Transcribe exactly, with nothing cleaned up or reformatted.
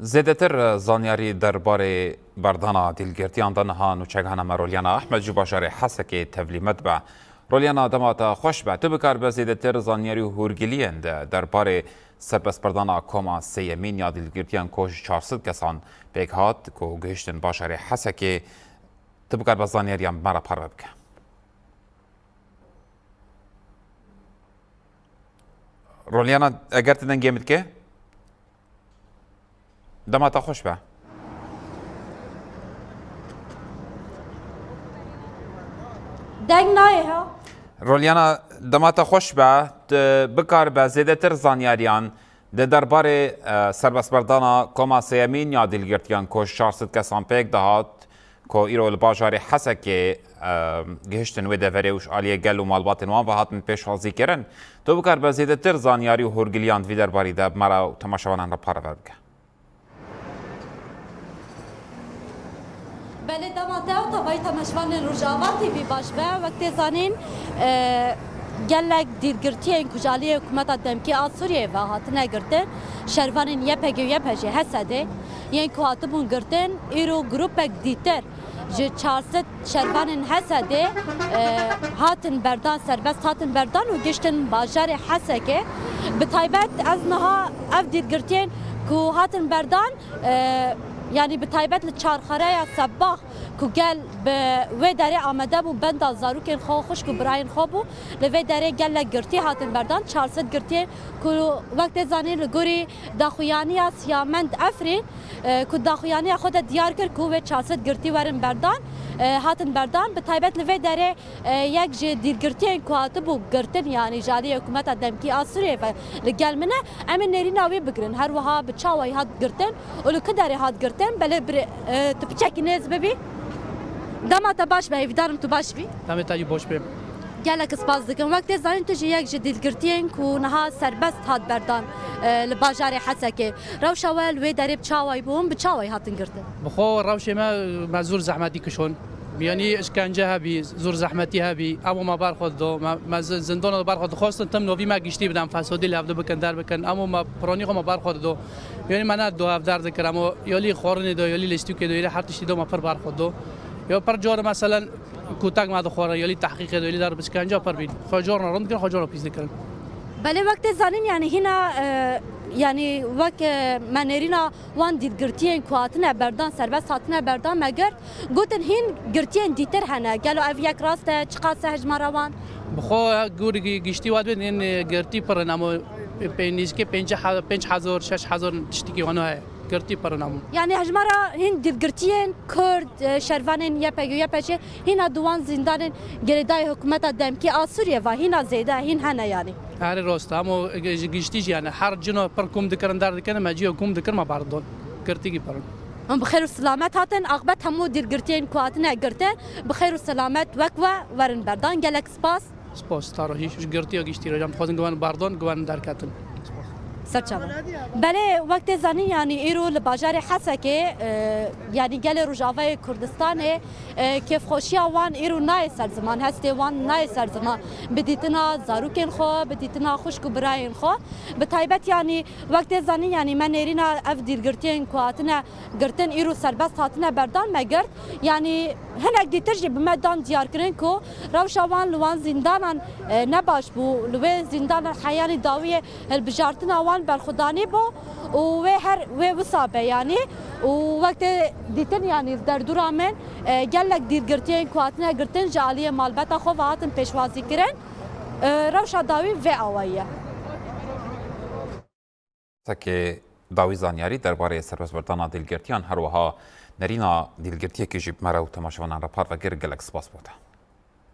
Zêdetir zanyarî derbarê berdana dîlgirtiyan de niha nûçegihana me Rolyana Ehmed ji bajarê Hesekê tevlî me dibe. Rolyana, dema te xweş be. Tu bikaribe zêdetir zanyarî û hûrgiliyên de derbarê serbestberdana koma sêyemîn ya dîlgirtiyan ku ji çar sed kesan pêk hat ku gihiştin bajarê Hesekê, tu bikaribe zanyariyan bi me re parve bike. Rolyana, eger tu dengê min dike? Dema te xweş be. Deng nayê ha. Rolyana, dema te xweş be, tu bikaribe zêdetir zanyariyan di derbarê, e, serbestberdana koma sêyemîn ya dîlgirtiyan ku ji çar sed kesan pêk dihat, ku îro li bajarê Hesekê, e, gihiştin wê deverê û ji aliyê gel û malbatên wan ve hatin pêşwazî kirin. Tu bikaribe zêdetir zanyarî û hûrgiliyan di vî derbarî de bi me re û temaşevanan re parve bike. Belê, dema te û tevayî temaşevanên Rojava T V baş be. Wek tê zanîn, e, gelek dîrgirtiyên ku ji aliyê hikûmeta demkî a Sûriyeyê ve hatine girtin, şervanên Y P G û Y P G H S D, yên ku hatibûn girtin, îro grûpek dîtir ji çar sed şervanên H S D, e, hatin berdan, serbest hatin berdan û giştin bajarê Hesekê. Bi taybet ez niha ev dîrgirtiyên ku hatin berdan, e, yanî bi taybet li Çarxereya Sebax ku gel bi wê derê amade bû, benda zarokên xwe, xwişk û birayên xwe bû, li vê derê gelek girtî hatin berdan, çar sed girtiyên ku wek tê zanîn li gorî daxuyaniya Siyamend Efrîn, e, ku daxuyaniya xwe de diyar kir ku wê çar sed girtî werin berdan, e, hatin berdan. Bi taybet li vê derê, e, yek ji dîrgirtiyên ku hatibû girtin, yanî ji aliyê hikûmeta demkî a Sûriyeyê ve li gel min e. Em ê nêrîna wî bigirin. Her wiha bi çawayî hat girtin û li ku derê hat girtin. Belê bir, e, tu piçekî nêz bibî. Dema te baş be, hêvîdarim tu baş bî. Demê te jî baş be. Gelek spas dikim. Wek tê zanîn tu jî yek ji dîlgirtiyên ku niha serbest hat berdan, e, li bajarê Hesekê. Rewşa we li wê derê bi çawayî bûn, bi çawayî hatin girtin? Bi xwe rewşê me, me zor zehmetî kişon. Yanî işkence hebî, zor zehmetî hebî. Emo me ber xwe dido. Me, me zi-, zindona ber xwe dixwestin tim novî me giştî bidin, fesadî li hevdu bikin, derbikin. Emo me piranî xwe me ber xwe dido. Yanî me nedido ev derdikir. Emo yalî xwarinê do, yalî lîstûkê do, yalî her tiştî do me pir ber xwe dido. Ya pir car meselen Kutek me dixwarin, yalî tehqîqê de, yalî der bi şkenca pir bîn. Xwe carna rind dikirin, xwe carna pîs dikirin. Belê, wek tê zanîn, yanî hîna, e, yanî wek, e, me nêrîna wan dîlgirtiyên ku hatine berdan, serbest hatine berdan me girt, gotin hîn girtiyên dîtir hene. Gelo ev yek rast e? Çiqas e hejmara wan? Bi xwe gorî gi-, giştî we dibên, yên, e, girtî pir in, ama pê-, nêzîkê pênc he-, pênc hezar, şeş hezar tiştekî wano heye. Girtî pir in hemû. Yanî hejmara hîn dîlgirtiyên Kurd, e, şervanên Y P G û Y P G hîna di wan zîndanên girêdayî hikûmeta demkî a Sûriyê ve hîna zêde hîn hene yanî. Erê rast e, hemû ji giştî jî yani her cino pir kom dikirin derdikene me cîyo kom dikir me berdon. Girtîkî pir in. Hûn bi xêr û silamet hatin, axbet hemû dîlgirtiyên ku hatine girtin, bi xêr û silamet wek we werin berdan. Gelek spas. Spas, Taro, hîş ji girtiya giştî re. Em dixwazin guven bardon, guven derketin. Spas. Serçava. Belê, wek tê zanîn, yanî îro li bajarê Hesekê, e, yanî gelê Rojavayê Kurdistanê, e, kêfxweşiya wan îro nayê ser ziman, hestê wan nayê ser ziman. Bi dîtina zarokên xwe, bi dîtina xwişk û birayên xwe. Bi taybet, yanî wek tê zanîn, yanî me nêrîna ev dîlgirtiyên ku hatine girtin, îro serbest hatine berdan me girt. Yanî hinek dîtir jî bi me dan diyarkirin ku rewşa wan li wan zîndanan, e, ne baş bû. Li wê zîndana heyanî dawiyê hilbijartina wan berxwedanî bû û wê her wê wisa be yanî. Û wek tê dîtin yanî derdora min, e, gelek dîrgirtiyên ku hatine girtin ji aliyê malbeta xwe ve hatin pêşwazî kirin. E, rewşa dawî vê awayî ye. Sekê dawî zanyarî derbarê serbestberdana dîlgirtiyan, her wiha nerîna dîlgirtiyekê jî bi me re û temaşevanan re parve kir. Gelek spas bo te.